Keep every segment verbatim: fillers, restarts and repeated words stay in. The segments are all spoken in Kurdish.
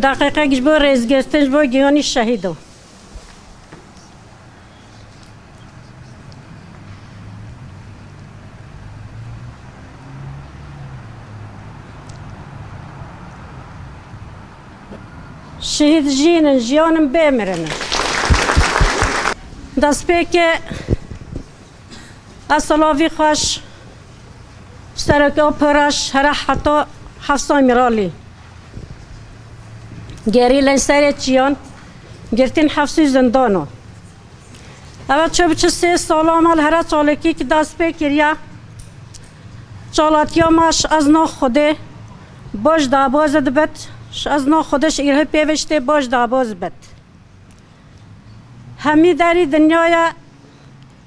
Deqîqek ji bo rêzgirtin ji bo giyanî şehîdan. Şehîd jîn in, jiyan in, bê mirin in. Destpêkê ez silavî xweş Serokê Operaş here heta Hefsa Mîralî. Gerîlên serê çiyan girtîn hefsî zindano. Eve çi biçi sê sala me li here çalakî ki dest pê kiriye. Çalatiya me ji ezna Xwedê baş debaz dibit, ji ezna Xwedê ji îrhê pêviştê baş debaz bit. Hemî derî dinyaya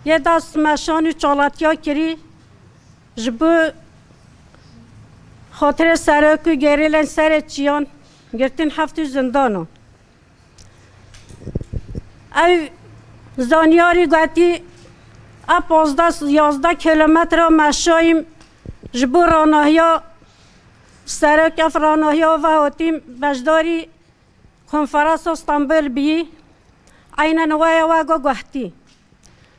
yê dest meşan û çalatiya kirî ji bo xatirê serok û gerîlên serê çiyan girtîn hefsî zindano. Ew zanyarî gotî, ev pazdeh yazdeh kilometre meşayîm ji bo ranahiya serok, ev ranahiya ve hatîm beşdarî konferansa Stenbol bî, eynen waya we go guhtî.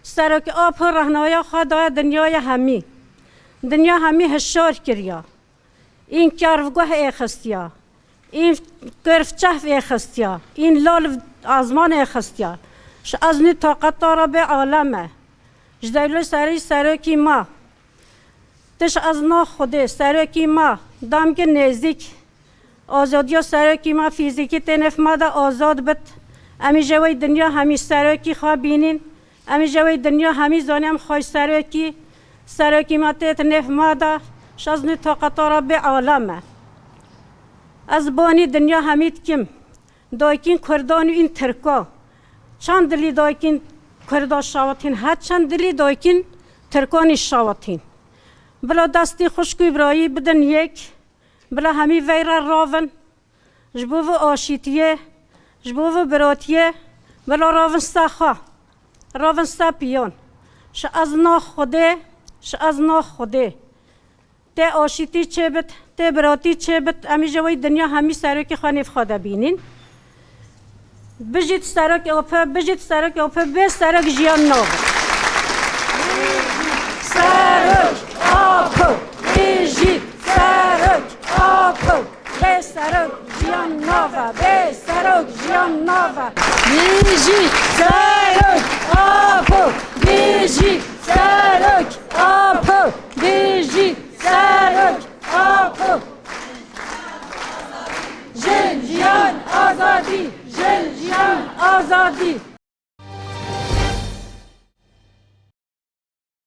Serokê Apo rehnaya xwe daye dinyaya hemî. Dinya hemî hişyar kiriya. În kervguh êxistiya. În kervçehv êxistiya. În lal azman êxistiya. Ji ez nû taqeta re bê alem e. Ji dewlê serî serokî ma. Tiş ez na Xwedê, serokî ma, damgê nêzîk. Azadiya serokî ma fîzîkî tê nêv ma de azad bit. Em î je wey dinya hemî serokî xwe bînîn. Em î je wey dinya hemî zanî em xwey serokî, serokî ma têt nêv ma de. Şez nû taqeta re bê alem e. Ez banî dinya hemî dikim. Dayikîn Kurdan û în Tirka. Çend dilî dayikîn Kurda şawitîn, her çend dilî dayikîn Tirkanî şawitîn. Bila destî xwişk û birayî bidin yek, bila hemî veyre ravin, ji bo vî aşîtiyê, ji bo vî biratiyê, bila ravin ser xwe, ravin ser piyan. Ji ez na Xwedê, ji ez na Xwedê. Tê aşîtî çêbit, tê biratî çêbit, em î ji wey dinya hemî serokê xwe nêv xwe de bînîn. Bijît serok Apo, bijît serok Apo, bê serok jiyan nabe. Serok Apo, bijît serok Apo, bê serok jiyan nabe, bê serok jiyan nabe. Bijît serok Apo, bijît serok Apo, bijît serok Apo.